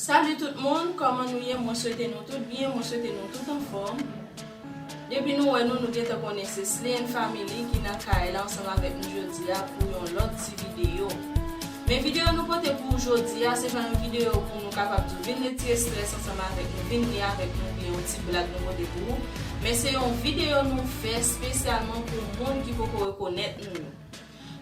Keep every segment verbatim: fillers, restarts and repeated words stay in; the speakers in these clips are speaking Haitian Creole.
Salut tout moun, kòman nou ye? Mwen swete nou tout byen, mwen swete nou tout anfòm. Depi nou wè nou, nou gentan konnen se Slay and Family ki nan kay la ansanm avèk nou jodi a pou yon lòt ti videyo. Men videyo nou pote pou ou jodi a, se pa yon videyo pou nou kapab di w vin retire estrès ansanm avèk nou, vin ri avèk nou, oubyen yon ti blag nou pote pou ou. Men se yon videyo nou fè espesyalman pou moun ki poko rekonèt nou yo.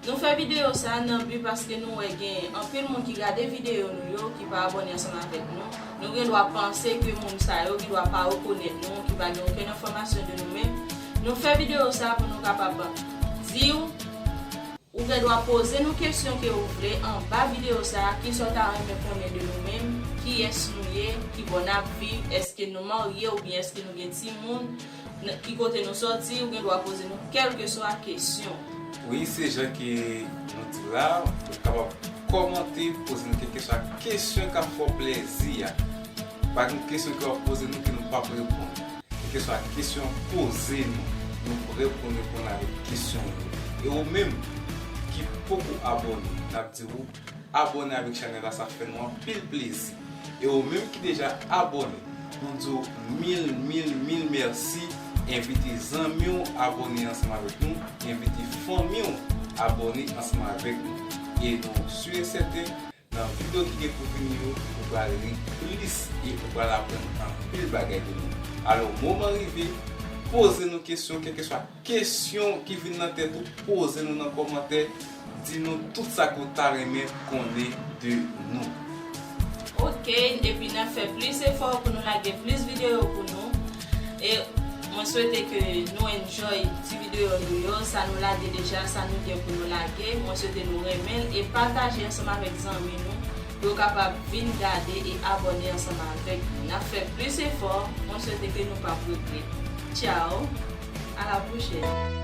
Nou fè videyo sa a nan bi paske nou wè gen anpil moun ki gade videyo nou yo ki pa abòne ansanm avèk nou. Nou gen dwa panse ke moun sa yo gen dwa pa rekonèt nou, ki pa gen okenn enfòmasyon de nou menm. Nou fè videyo sa a pou nou kapab di w, ou gen dwa poze nou kesyon ke ou vle anba videyo sa a, kisa w ta renmen konnen de nou menm, kiyès nou ye, ki bò n ap viv, èske nou marye oubyen èske nou gen timoun, n-, ki kote nou sòti, ou gen dwa poze nou kèlkeswa kesyon. Wi, se jan ke nou di la, ou kapab kòmante, poze nou kèlkeswa kesyon k ap fè w plèzi a. Pa gen kesyon ke w ap poze nou ke nou p ap reponn. Kèlkeswa kesyon, poze nou. Nou prè pou n reponn avèk kesyon yo. E ou menm ki poko abòne, n ap di w abòne avèk chanèl la, sa fè nou anpil plezi. E ou menm ki deja abòne, nou di w mil, mil, mil mèsi. Envite zanmi w abòne ansanm avèk nou. Envite fanmi w abòne ansanm avèk nou. E nou si e sèten, nan videyo ki gen pou vini yo, ou pral ri plis e ou pral aprann anpil bagay de nou. Alò, moman rive, poze nou kesyon, kèlkeswa kesyon ki vin nan tèt ou, poze nou nan kòmantè, di nou tout sa ke w ta renmen konnen de nou. Ok, epi n ap fè plis efò pou nou lage plis videyo pou nou. E mwen swete ke nou enjoy ti videyo nou yo, sa nou lage deja, sa nou gen pou nou lage. Mwen swete nou renmen l e pataje ansanm avèk zanmi nou pou yo kapab vin gade e abòne ansanm avèk nou. N ap fè plis efò, mwen swete ke nou p ap regrèt. Tchao, a la pwochèn.